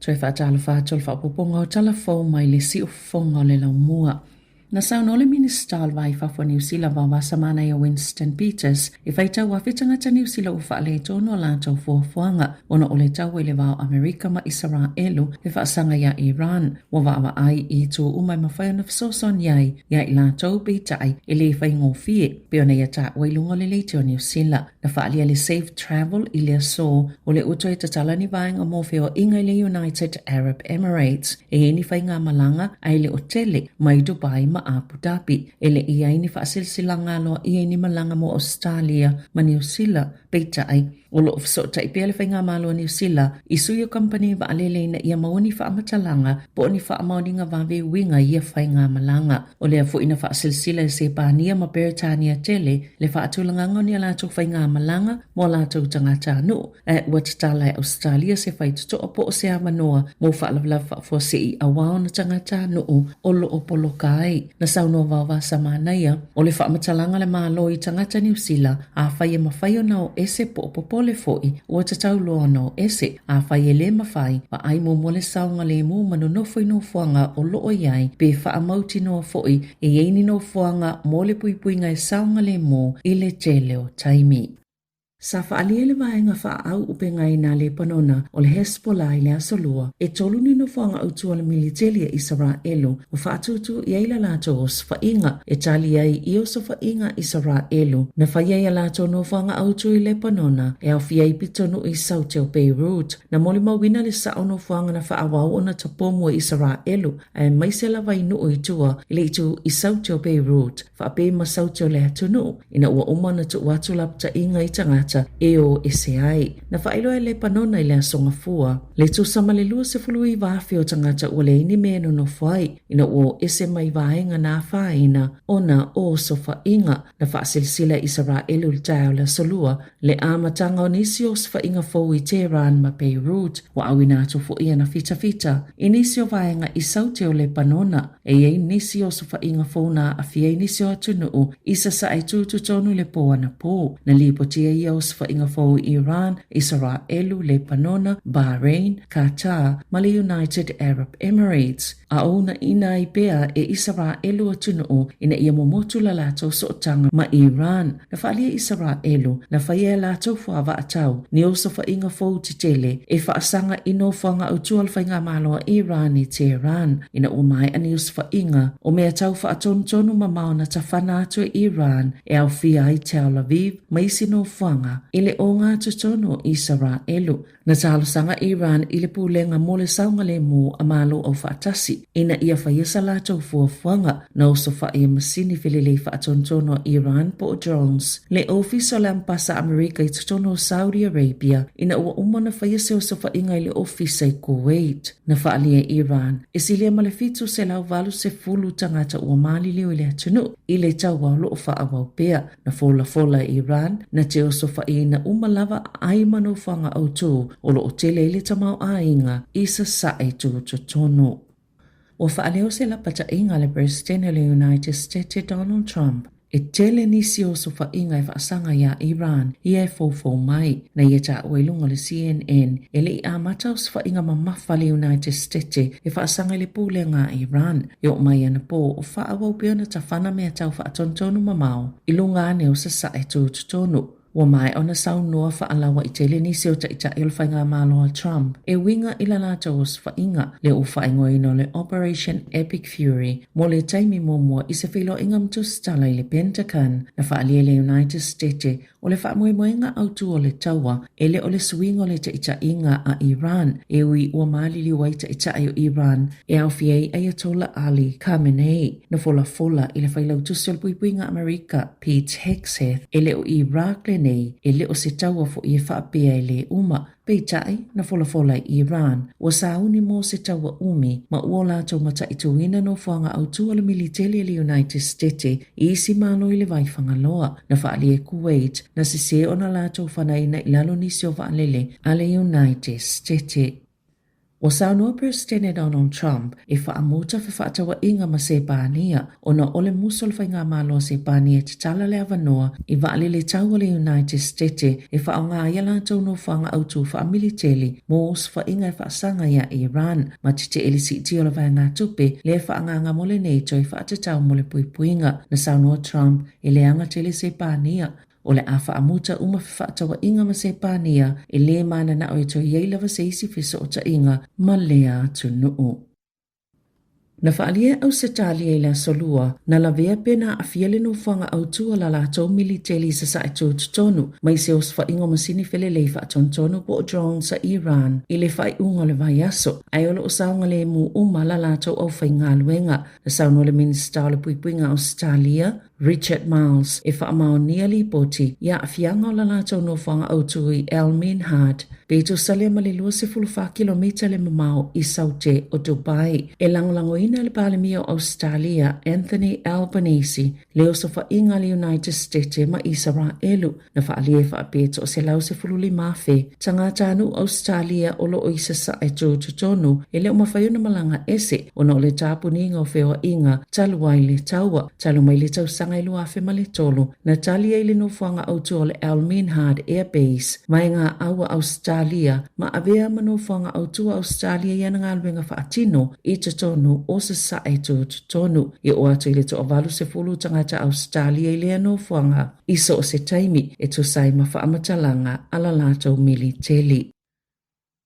Toe faatalofa atu o le faaopoopoga o tala fou mai le siufofoga o le laumua. Na saunoa le Minisita o le Va i Fafo a Niu Sila Vaovasa Manaia Winston Peters e faitau afe tagata Niu Sila ua faaletonu a latou fuafuaga ona o le taua i le va o Amerika ma Isaraelu e faasaga iā Iran. Ua vaavaai i itu uma e mafai ona fesoasoani ai iā i latou, peitai e le faigofie, pei ona ia taua i luga o le leitio a Niu Sila. Na faaalia le Safe Travel i le aso o le ua toe tatala ni vaega mo feoaiga i le United Arab Emirates. E i ai ni faigamalaga ae le o tele mai Dubai ma Abu Dhabi. E le i ai ni faasilasilaga aloaia i ni malaga mo Ausetalia ma Niu Sila, peitai, o lo o fesootai pea le Faigamalo a Niu Sila i sui o kamupani vaalele ina ia maua ni faamatalaga po o ni faamaoniga vave uiga i ia faigamalaga. O lea foi na faasilasila e Sepania ma Peretania tele le faatulagaga o ni a latou faigamalaga mo a latou tagatanuu, ae ua tatala e Ausetalia se faitotoa po o se avanoa mo faalavelave faafuasei aua ona tagatanuu o lo o poloka ai. Na saunoa Vaovasa Manaia, o le faamatalaga a le Malo i tagata Niu Sila, afai e mafai ona o ese po o popole foi, ua tatau loa ona o ese. Afai e le mafai, vaai muamua le saogalemu ma nonofo i nofoaga o lo o i ai, pe faamautinoa foi e i ai ni nofoaga mo le puipuiga e saogalemu i le tele o taimi. Sa faaalia le vaega faaau upegaina a Lepanona o le Hezbollah i le Aso Lua, e tolu ni nofoaga autu o le militeli a Isaraelu ua faatūtū i ai la latou osofaiga e tali ai i osofaiga a Isaraelu na fai ai a latou nofoaga autu i Lepanona e aofia ai pitonuu i Saute o Beirut. Na molimauina le sao nofoaga na faaauau ona tapomu e Isaraelu aemaise lava i nuu i tua i le itu i Saute o Beirut faapea ma Saute o le atunuu ina ua uma ona tuu atu lapataiga i tagata e o ese ai. Na faailoa e Lepanona i le Aso Gafua le tusa ma le 29,000 o tagata ua leai ni mea e nonofo ai ina ua o ese mai vaega na afaina ona o osofaiga. Na faasilasila e Isaraelu i le taeao o le Aso Lua le amataga o nisi o osofaiga fou i Tehran ma Beirut. Ua auina atu foi ana fitafita i nisi o vaega i Saute o Lepanona. E i ai nisi osofaiga fou na aafia ai nisi o atunuu i sasae tutotonu i le pō anapō. Na lipotia ia osofaiga fou i Iran, Isaraelu, Lepanona, Bahrain, Qatar ma le United Arab Emirates. A o uunaina ai pea e Isaraelu atunuu ina ia momotu la latou sootaga ma Iran. Na faaalia e Isaraelu, na faia e latou fuavaatau ni osofaiga fou tetele e faasaga i nofoaga autu a le Faigamalo a Iran i Tehran, ina ua maea ni osofaiga o mea tau faatonutonu mamao na tafana atu e Iran e aofia ai Tel Aviv ma isi nofoaga i le ogatotonu o Isaraelu. Na talosaga Iran i le Pulega mo le Saogalemu a Malo Aufaatasi ina ia faia sa latou fuafuaga na osofai e masini felelei faatonutonu a Iran po o drones le Ofisa o le Amepasa Amerika i totonu o Saudi Arabia ina ua uma ona faia se osofaiga i le ofisa i Kuwait. Na faaalia e Iran e silia ma le 780 tagata ua maliliu i le atunuu i le taua o lo o faaauau pea. Na folafola e Iran na te osofaiina uma lava ai ma nofoaga autū o lo o tele ai le tamaoaiga i Sasae tutotonu. Ua faaleo se lapataiga a le Peresetene o le United State Donald Trump e tele nisi o osofaiga e faasaga iā Iran ia e foufou mai. Na ia taua i luga o le CNN e le i amata osofaiga mamafa a le United State e faasaga i le pulega a Iran. E oo mai anapō, o faaauau pea ona tafana mea tau faatonutonu mamao i luga ane o Sasae tutotonu. Ua maea ona saunoa faalauaitele nisi o taitai o le faigamalo a Trump e uiga i la latou osofaiga, lea ua faaigoaina o le Operation Epic Fury mo le taimi muamua i se feiloaiga ma tusitala i le Pentagon. Na faaalia e le United State O le faamoemoega autu o le taua, e le o le suiga o le taitaiga a Iran, e ui ua maliliu ai taitai o Iran e aofia ai Ayatollah Ali Khamenei. Na folafola i le Failautusi o le Puipuiga Amerika, Pete Hegseth, e le o Iraq lenei, e le o se taua foi e faapea e le uma. Peitai, na folafola i Iran, ua sauni mo se taua umi ma ua o latou mataituina nofoaga autū o le militeli a le United Stete i isi malo i le vai Fagaloa. Na faaalia e Kuwait, na sesē ona latou fanaina i lalo nisi o vaalele a le United Stete. Ua saunoa Peresetene Donald Trump e faamuta fefaatauaiga ma Sepania ona o le musu o le Faigamalo a Sepania e tatala le avanoa i vaalele tau a le United Stete e faaaoga ai a latou nofoaga autu faamiliteli mo osofaiga e faasaga iā Iran ma tetee le siitia o le vaegatupe lea e faaagaaga mo le NATO e faatatau mo le puipuiga. Na saunoa Trump e leaga tele Sepania O le a faamuta uma fefaatauaiga ma Sepania e lē mananao e toe i ai lava se isi fesootaiga ma lea atunuu. Na faaalia e Ausetalia i le Aso Lua, na lavea pe na aafia le nofoaga autu a la latou militeli i sasae tutotonu mai se osofaiga o masini felelei faatonutonu po o drones a Iran i le faaiuga o le vaiaso, ae o lo o saogalemu uma la latou aufaigaluega. Na saunoa le Minisita o le Puipuiga Ausetalia, Richard Marles, e faamaonia lipoti i aafiaga o la latou nofoaga autu i Al Minhad, pe tusa lea ma le 24 kilomita le mamao i Saute o Dubai. E lagolagoina e le Palemia o Ausetalia, Anthony Albanese, le osofaiga a le United Stete ma Isaraelu. Na faaalia e faapea e 115,000 tagatanuu Ausetalia o lo o i sasae tutotonu e le o mafai ona malaga ese ona o le tapuniga o feoaiga talu ai le taua. Talu mai le tausaga e 2003, na tali ai le nofoaga autu o le Al Minhad Air Base mai ngā aua Ausetalia ma avea ma nofoaga autu a Ausetalia i ana galuega faatino i totonu o sasae tutotonu. I oo atu i le 80 tagata Ausetalia i lea nofoaga. I so o se taimi e tusa ai ma faamatalaga a la latou militeli.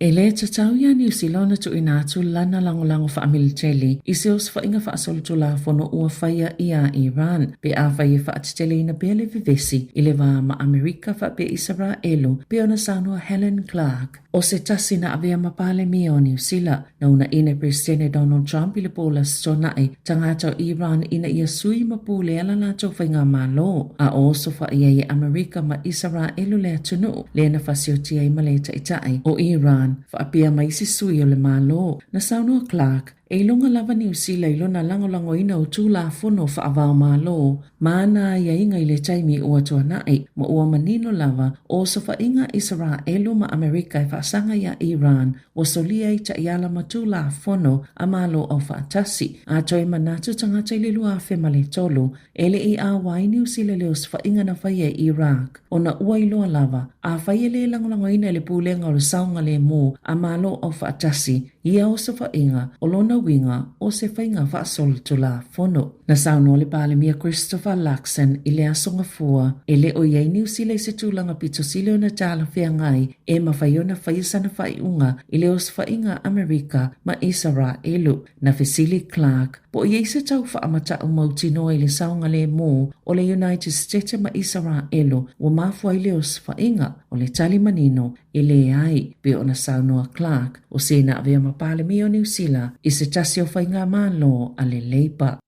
E lē tatau iā Niu Sila ona tuuina atu lana lagolago faamiliteli i se osofaiga faasolitulafono ua faia iā Iran pe afai e faateteleina pea le vevesi i le va ma Amerika faapea Isaraelu, pei ona saunoa Helen Clark. O se tasi na avea ma Palemia o Niu Sila, na uunaina e Peresetene Donald Trump i le po o le Aso Toonai tagata o Iran ina ia sui ma pulea la latou faigamalo, a o osofa'i ai e Amerika ma Isaraelu le atunuu lea na fasiotia ai ma le taitai o Iran faapea ma isi sui o le Malo. Na saunoa Clark, e iloga lava Niu Sila i lona lagolagoina o Tulafono faava-o-Malo ma ana aiaiga i le taimi ua tuana'i, ma ua manino lava o osofaiga a Isaraelu ma Amerika e faasaga iā Iran ua solia ai taiala ma Tulafono a Malo Aufaatasi, a toe manatu tagata i le 2003, e le i ʻauai Niu Sila i le osofaiga na faia i Iraq, ona ua iloa lava, afai e le lagolagoina e le Pulega o le Saogalemu a Malo Aufaatasi ia osofaiga, o lona uiga o se faiga faasolitulafono. Na saunoa le Palemia Christopher Luxon i le Aso Gafua, e le o i ai Niu Sila i se tulaga pito sili ona talafeagai e mafai ona faia sana faaiuga i le osofaiga a Amerika ma Isaraelu. Na fesili Clark, po o i ai se tau faamata'u mautinoa i le saogalemu o le United Stete ma Isaraelu ua mafua ai le osofaiga. O le tali manino, e leai, pei ona saunoa Clark, o se na avea ma Palemia o Niu Sila i se tasi o faigamalo a le Labour.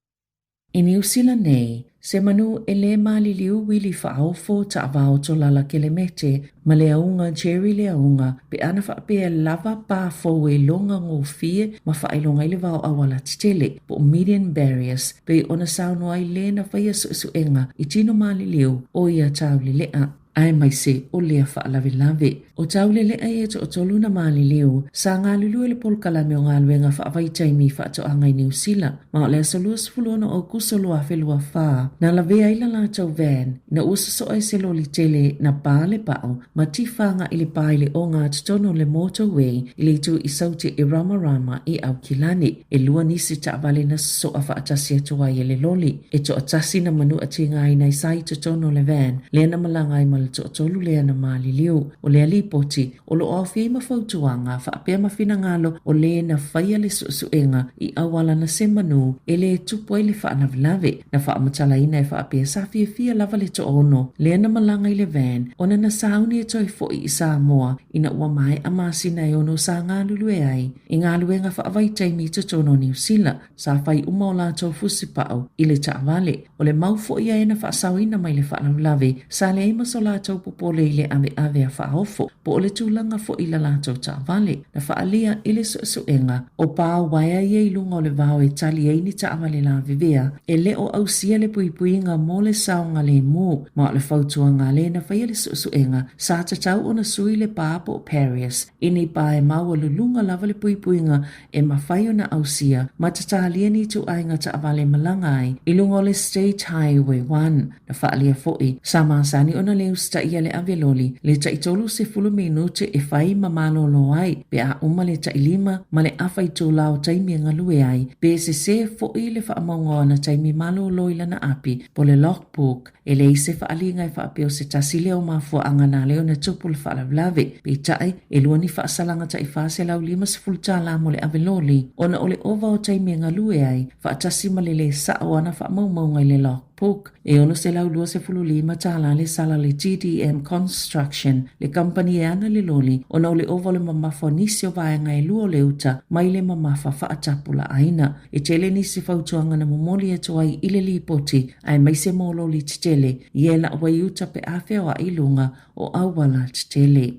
I Niu Sila nei, se manu e lē maliliu uili faaofo taavaoto lala kelemete ma le auga Jerry le auga pe ana faapea lava pa fou e iloga gofie ma faailoga ai le vao auala tetele po o median barriers pei ona saunoa ai lē na faia suesuega i tino maliliu o ia taulele'a. aemaise o lea faalavelave. O Taulele'a ia e toatolu na maliliu, sa galulue le polokalame o galuega faavaitaimi faatoaga i Niu Sila, ma o le aso 26 Aokuso 2024, na lavea ai la latou van, ina ua soso'a i se loli tele na pa le pa'o ma tifa aga'i le pa i le ogatotonu o le motorway i le itu i Saute i Ramarama i Aukilani. E lua nisi taavale na soso'a faatasi atu ai e le loli. E toatasi na manu a tigaina i sa i totonu o le van lea na malaga ai ma le toatolu lea na maliliu. O lea lipoti, o lo o aofia ai ma fautuaga faapea ma finagalo o le na faia le suesuega i auala na se manu e le tupu ai le faalavelave. Na faamatalaina e faapea sa fiafia lava le toaono lea na malaga i le van ona na sauni e toe fo'i i Samoa ina ua maea masina e ono sa galulue ai i galuega faavaitaimi i totonu o Niu Sila. Sa fai uma o latou fusi pa'u i le taavale. O le mau foi ia e na faasaoina mai le faalavelave, sa leai ma so latou. latou popole i le aveave a faaofo po o le tulaga foi i la latou taavale. Na faaalia i le suesuega o pa uaea ia i luga o le vao e tali ai ni taavale lavevea e le o ausia le puipuiga mo le saogalemu, ma o le fautuaga a le na faia le suesuega sa tatau ona sui le pa po o barriers i ni pa e maualuluga lava le puipuiga e mafai ona ausia ma tatalia ni ituaiga taavale malaga ai i luga o le State Highway 1. Na faaalia foi, sa masani ona le usitaia le ave loli le tai 30 minute e fai ma malolo ai pe a uma le tai lima ma le afa itula o taimi e galue ai, pe sesē foi le faamauga o ana taimi malolo i lana api po le logbook. E leai se faaaliga e faapea o se tasi lea o mafuaaga na ala ai ona tupu le faalavelave. Peitai, e lua ni faasalaga tai $450 mo le ave loli ona o le ova o taimi e galue ai, faatasi ma le lē sa'o o ana faamaumauga i le logbook. E $625 le sala a le TDM Construction, le kamupani e ana le loli, ona o le ova o le mamafa o nisi o vaega e lua o le uta mai le mamafa faatapulaaina. E tele nisi fautuaga na momoli atu ai i le lipoti, aemaise mo loli tetele ia e lau ai uta pe a feoai i luga o auala tetele.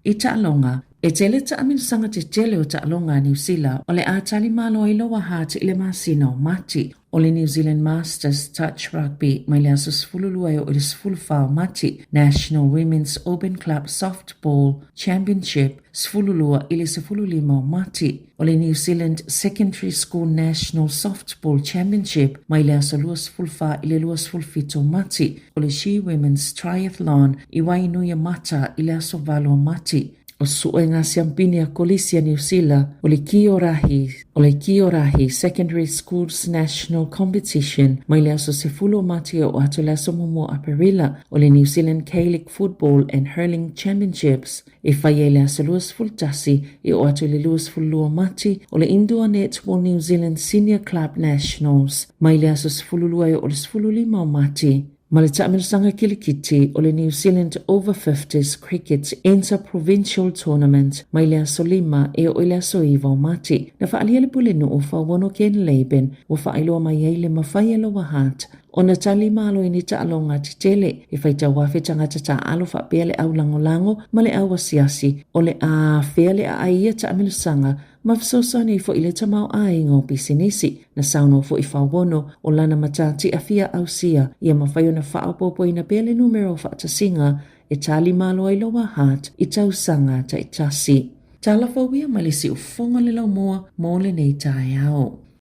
I taaloga, e tele taamilosaga tetele o taaloga a Niu Sila o le a tali malo ai Lower Hutt i le masina o Mati. O le New Zealand Masters Touch Rugby mai le aso 12 e oo i le 14 o Mati, National Women's Open Club Softball Championship 12 i le 15 o Mati, o le New Zealand Secondary School National Softball Championship mai le aso 24 i le 27 o Mati, o le She Women's Triathlon i Wainuiomata i le aso 8 o Mati. O Suʻuega Siampini a Kolisi a Niu Sila, o le Kiorahi, o le Kiorahi Secondary Schools National Competition mai le aso 10 o Mati e oo atu i le aso 1 o Aperila, o le New Zealand Gaelic Football and Hurling Championships E fai ai le aso 21 e oo atu i le 22 o Mati o le Indoor Netball New Zealand Senior Club Nationals mai le aso 12 e oo i le 15 o Mati, ma le taamilosaga kilikiti o le New Zealand Over 50s Cricket Inter-Provincial Tournament mai le aso 5 e oo i le aso 9 o Mati. Na faaalia le Pulenuu Fauono Ken Laban ua faailoa mai ai le mafai e Lower Hutt Ona tali malo i ni taaloga tetele e faitau afe tagata taaalo faapea le au lagolago ma le au asiasi o le a afea le aai ia taamilosaga ma fesoasoani ai foi i le tamaoaiga o pisinisi. Na saunoa foi Fauono o lana matatia fia ausia ia mafai ona faaopoopoina pea le numera o faatasiga e tali malo ai Lower Hutt i tausaga taitasi. Tala fou ia mai le siufofoga o le laumua mo lenei taeao.